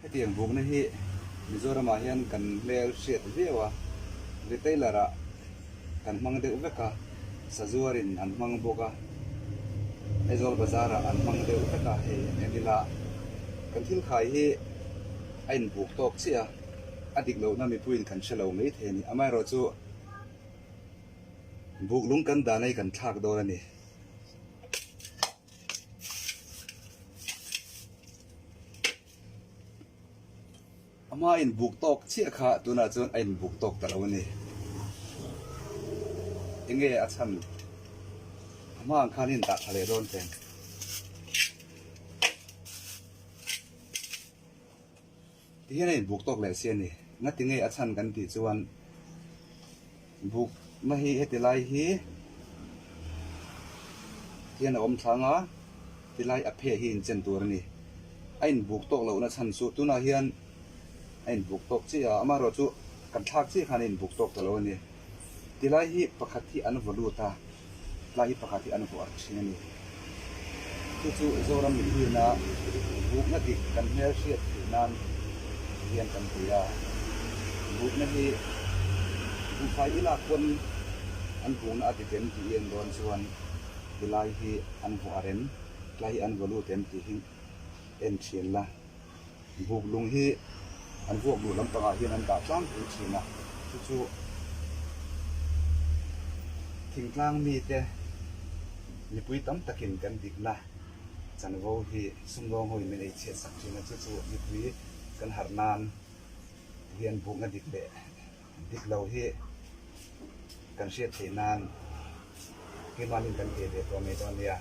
Hetiang bukna hi Mizoramah hian kan hmel hriat viau a, retailer ah kan hmang deuh vek a, sazuarin an hmang bawk a, Aizawl bazar ah an hmang deuh vek a, hei en ila kan thil khai hi a inbuk tawk chiah a, a dik lohna mipuiin kan hre lo mai thei a ni. Amaherawhchu buk lung kan dahna hi kan thlak dawn a ni. A hma inbuk tawk chiah kha tunah chuan a inbuk tawk ta lo a ni. Enge a chhan? A hma ang khan in dah tha leh dawn teng. Ti hian a inbuk tawk leh si a ni. Ngati nge a chhan kan tih chuan bukna hi heti lai hi hian a awm thlang a, ti lai a phe hi inchen tur a ni. A inbuk tawk lohna chhan chu tunah hian a inbuk tawk chiah a, amaherawhchu kan thlak chiah khan a inbuk tawk ta lo a ni. Ti lai hi pakhat hi an vaw lut a. Tlai hi pakhat hi an vuah thin a ni. Chu chu Zoram mihina bukna dik kan hmel hriat theih nan hian kan ti a. Bukna hi buhfai i lak pawn an bukna a dik em tih i en dawn chuan tilai hi an vuah rem, tlai hi an vaw lut em tih hi en thin la. Buk lung hi an vuak luh lampangah hian an dah tlangpui thin a, chu chu thingtlang mite mipui tam takin kan dikna chanvo hi sumdawng hoin min ei chhiat sak thin a, chu chu mipui kan harh nan hian bukna dik leh dik lo hi kan hriat theih nan keimahni kan pe ve tawh mai dawn nia.